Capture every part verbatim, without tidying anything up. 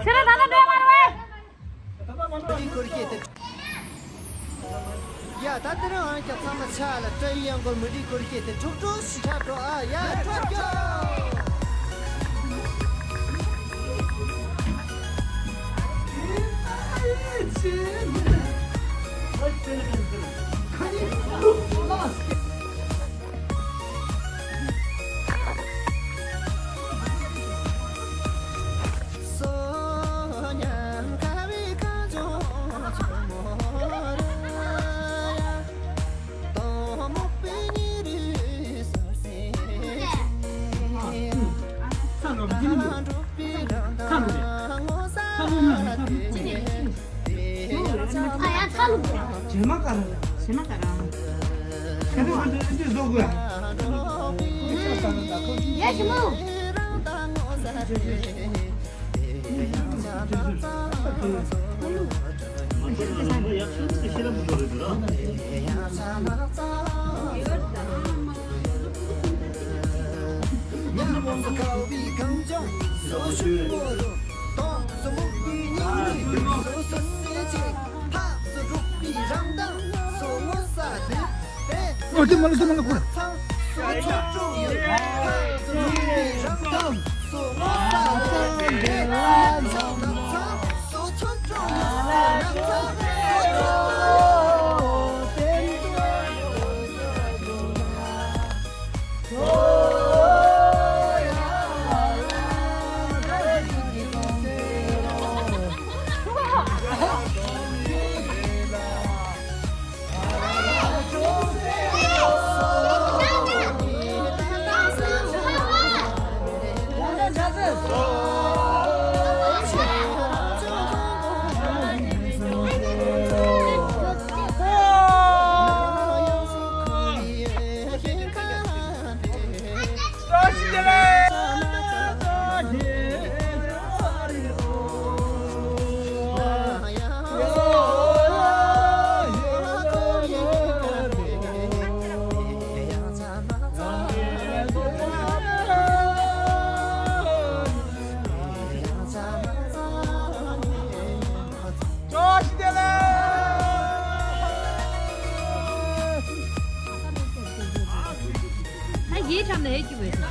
ཁྱེད་རང་ད་ལྟ་འགྲོ་མ་རེད་པས། མུ་ཏིག་སྐོར་བཤད་དེ། ཡ་ད་དེ་རིང་ཨང་རྒྱབ་ཚང་མ་ཆ་ལ་སྤྲ་ཡི་གཡང་འགུལ་མུ་ཏིག་སྐོར་བཤད་དེ་འཁྲུག་འཁྲུག་ཞིག་ཆགས་འགྲོ་ཨ། ཡ་འཁྲུག་སྐྱོ། ཨོ་དེ་མ་ལ་དེ་མ་ལ་ཁོ། ད་ཡིད་ཁྲམ་ནས་ཧེ་ཀྱི་བས།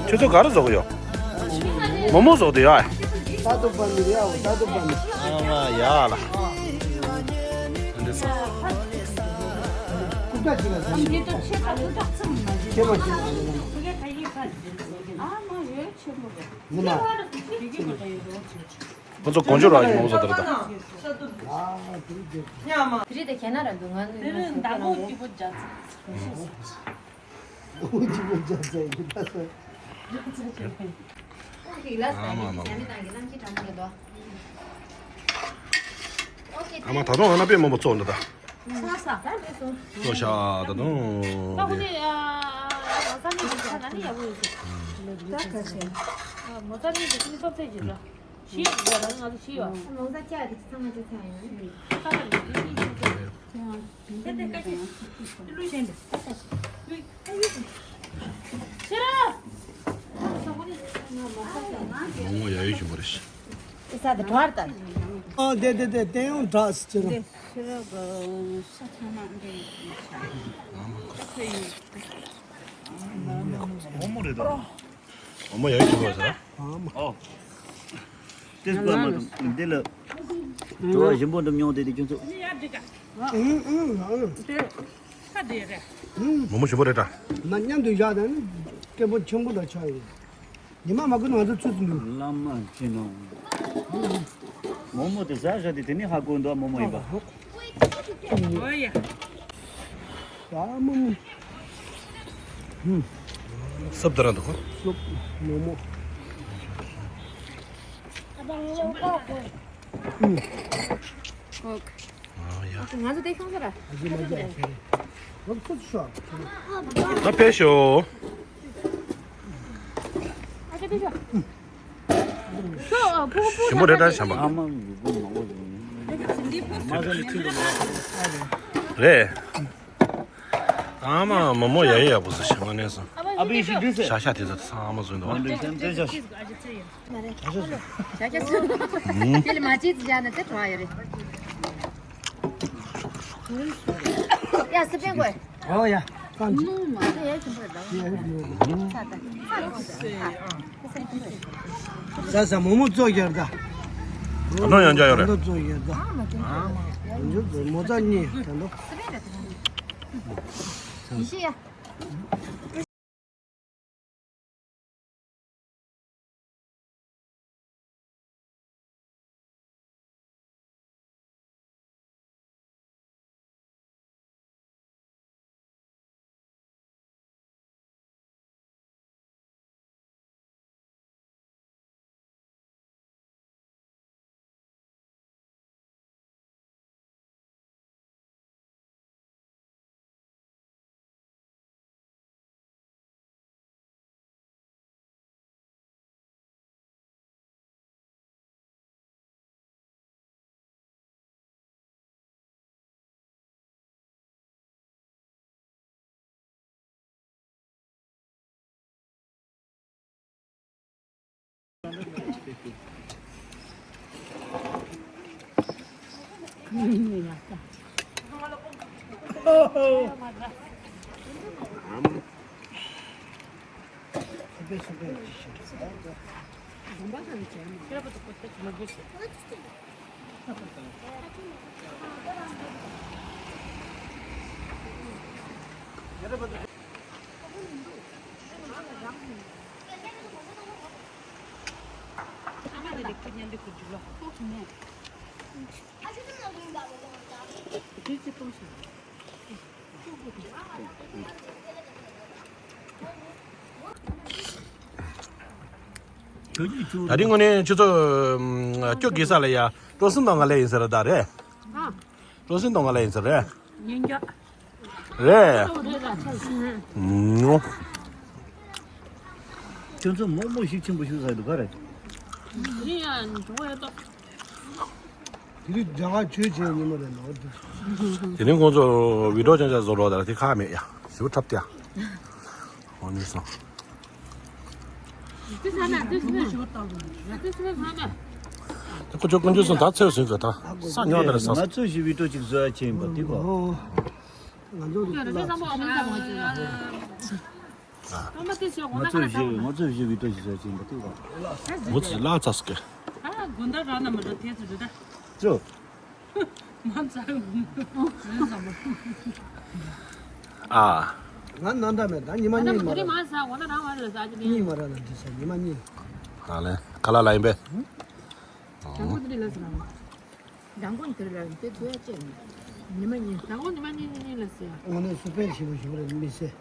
ཁྱོད་ཚོ་ག་རེ་བཟོ་གི་ཡོད། མོག་མོག་བཟོ་གི་འདུག་ཡ། ད་དུ་པ་མི་རེད་ཨ། ད་དུ་པ་མི། ཨ་མ་ཡ་ལ། འདི་ཚོ། ཀུ་ཀ་ཅི་ལ་ཟ། ཁྱེད་མ་ཤེས། ནི་མ། ཁོ་ཚོ་དཀོན་མཆོག་རང་གི་མོག་མོག་བཟོ་དེ་རེད་ད། དེ་རིང་དེ་ཁྱེད་ན་ར་འདུག་ང་ནི། དེ་རིང་མདང་དགོང་སྐྱིད་པོ་རྒྱག་ཚར། འོ་ཅི་པོ་རྒྱག་ཚར་ཡིན་ད་ས། ཨ་མ་མ། ཨ་མ་ད་དུང་ཨ་ན་པའི་མོག་མོག་བཙོག་འདུག་ད། བཙོག་ཤག་ད་དུང་། ད་ཁོ་ནི་ཨ་ཨ་ཨ་ས་ནི་ཁ་ན་ནི་ཡག་པོ་ཡོད་ས། ད་ག་ཤེ། མོ་ས་ནི་དེ་ཁོ་ནི་སྟོབས་ཆེ་ཡོད་ལ། ཤི་ཡོད་ལ་ང་ཚོ་ཤི་ཡོད། མོ་ས་ཀྱ་དེ་ཚང་མ་ཅི་ཚང་ཡོད། ཁ་ལ་ལུས་ཏེ་ཤི་ཡོད། དེ་དེ་ཀ་ཅི་ལུས་ཤེས་འདི། ཤི་ར། མོག་མོག་ཡ་ཡོད་ཞིམ་པོ་རེད་ཤག་ཨེ་ས་དེ་གྲོར་ད། ཨ་དེ་དེ་དེ་དེ་ཡང་དྲག་ཟེར་རོ། ཤི་ར་གི་ས་ཚང་མ་འདི་ཡིན། མོག་མོག་རེད་ད། མོག་མོག་ཡ་ཡོད་ཞིམ་པོ་རེད་ཟེར། ཨ་མ། ཨོ། དེ་སྐོར་མ་དང་འདི་ལ། བྲོ་བ་ཞིམ་པོ་འདུག་མྱོང་དེ་དེ་ཁྱོད་ཚོ། ཨུང་ཨུང་ཨུང་། མོག་མོག་ཞིམ་པོ་རེད་ད། མ་མཉམ་དུ་བཞག་དང་ནི་སྐད་པོ་ཆེན་པོ་འདྲ་ཆགས་ཡོད། ཉི་མ་མ་ཀུན་ང་ཚོ་ཚུད་ཚུད་འདུག་བླ་མ་མཁྱེན་ནོ། མོག་མོག་དེ་ཟ་བཞག་དེ་དེ་ནི་ཧ་གོ་འདུག་མོག་མོག་ཡིན་པ། ཨོ་ཡ། ཟ་མོག་མོག་ཧུམ། སུབ་ད་ར་འདུག་གོ། སུབ་མོག་མོག་ཧུམ། ཨོ། ཨ་ཡ། ང་ཚོ་དེ་ཤོང་ས་ར། ཨ་ཅེ་མ་ཅེ་ཨ་ཅེ་རེད། ང་ཚོ་ཤོག་ད་ཕེབས་ཤོག་ཨ་ཅེ་དེ་ཤོག་ཤོག་ཨ་ཕུ་ཕུ། ཞིམ་པོ་རེད་ད་བྱམས་པ། ཨ་མ་མི་བུ་མང་པོ་ཡོང་། མ་ཟ་ནི་ཁྱི་ལ་མ། རེད། ཨ་མ་མོག་མོག་ཡ་ཡ་ཡག་པོ་ཟ་ཤི་ང་ནས་སོང་། ཨ་པ་ཨ་པི་ཤི་དུས་ཟེར། ཤ་ཤ་དེ་ཚོ་ཚང་མ་བཟོས་འདུག་ཨ། འདི་སེམས་ཙེ་ཤ། ཤ་ཤ་ཟོས། དེ་ལ་མ་ཅིག་ཅིག་བྱས་ན་དེ་གྲོགས་ཡོད་རེད། ཡ་སི་པན་གོས། ཨོ་ཡ། ཀམ་ཅིག་ནུ་མ་དེ་ཡ་ཞིམ་པོ་རེད་ད། ཡ་ཞིམ་པོ་རེད། ཚ་ད་ཚ་ད་ཚ་ད། ཟ་ཟ་མོག་མོག་བཙོག་རྒྱག་ད། ཨ་ནོ་ཡང་འཇའ་ཡོད་རེད། ཨ་ནོ་བཙོག་རྒྱག་ད། ཨ་མ་ཅན་ཅན། མོ་ཙ་གཉིས་ད་ནོ། སི་པན་རེད་ད། ཡི་ཤི་ཡ། ད་རིང་དངོས་གནས་ཁྱོད་ཚོ་སྐྱོ་གེ་ས་ལ་ཡ་སྤྲོ་སེམས་དང་ང་ལ་ཡིན་ཟེར་ད་རེད། སྤྲོ་སེམས་དང་ང་ལ་ཡིན་ཟེར་རེད། ཉན་རྒྱ། རེད། ཁྱོད་ཚོ་མོག་མོག་ཞིག་ཆེན་པོ་ཞིག་ཟ་འདུག་ག་རེད། དེ་རིང་ཡང་འགྲོ་ཡ་ཏོ། དེ་རིང་རྒྱ་གར་ཆོས་བྱེད་ཉིན་མོ་རེད་ལོ། དེ་རིང་ཁོང་ཚོ་བི་ཌིའོ་ཅང་ཅང་བཟོ་རོགས་དང་དེ་ཁག་མེད་ཡ། ཞེ་པོ་འཁྲབ་སྟེ་ཡ། འོ་ནི་སོང་། ཁོ་ཚོ་དཀོན་མཆོག་གསུམ་ད་ཚོད་ཟིན་དགོས་ད། ས་ཉོ་དེར་ས། ང་ཚོས་ཞི་བའི་སྤྲོ་ཅིག་བཟོ་ཡ་ཆེན་པ་དེ་གོ། ང་ཚོ་ང་ཚོས་ཞི་ང་ཚོས་ཞི་བའི་སྤྲོ་ཅིག་བཟོ་ཡ་ཆེན་པ་དེ་གོ། མོ་ཚོས་ལ་ཚ་སྐད། ཨ་དགུན་ད་ར་ན་མི་འགྲོ་དེ་ཚོ་རེད་ད། ཅོ། ཨ། ང་ནང་འདྲ་མེད་ད་ཉི་མ་གཉིས་མ་ར། གཉིས་མ་ར་ལ་འདྲི་ས་ཉི་མ་གཉིས། ཨ་ལེ་ཁ་ལག་ལ་ཡིན་པས། དང་པོ་འདི་ལ་ཟེར་ན། དང་པོ་འདི་ལ་དེ་ཚོ་ཡ་ཅན། ཉི་མ་གཉིས། དང་པོ་ཉི་མ་གཉིས་གཉིས་ལ་ཟེར། དངོས་གནས་སུ་པན་ཞེ་པོ་ཞིག་རེད་མི་ཟེར།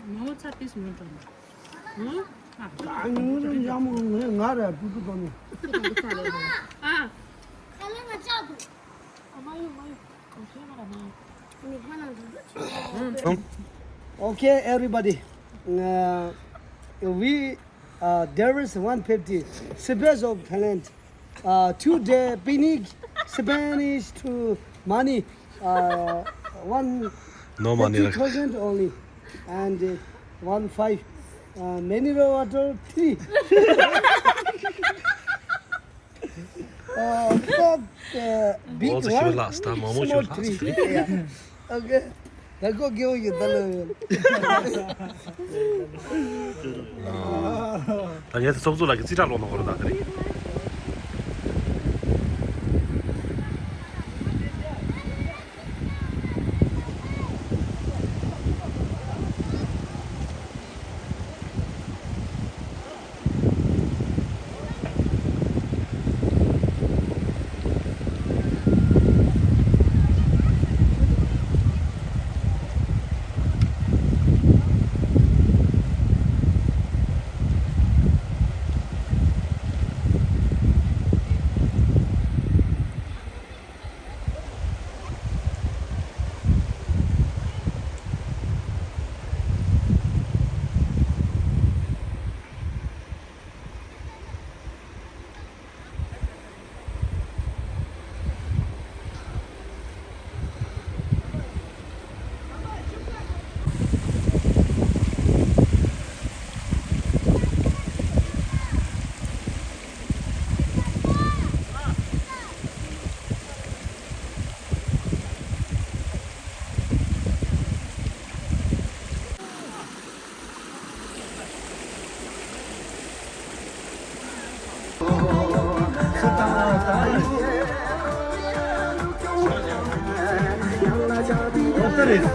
མ་འོ་ཚ་ཏིས་མི་འགྲོ་ན། ཨ་ཉུང་ཉུང་ཡག་མོ་ངས་ང་ར་ཏུ་ཏུ་ཏོ་ནི། ཨ། Okay, everybody. Uh, we, uh, there is one fifty. Space of talent. Uh, today, picnic, Spanish to money. Uh, one No money. Fifty thousand only. And, uh, one five. Uh, mineral water, three. Uh, Coke, uh, big one, small three. Yeah. Okay. ད་ཁོ་སྐྱེ་བོ་ཡིན་ད་ལོ། ད་ངས་ཚོགས་གཙོ་ལགས་ཀྱི་རྩིས་ཁྲ་ལོག་ན་འོར་ད་དེ་རེད།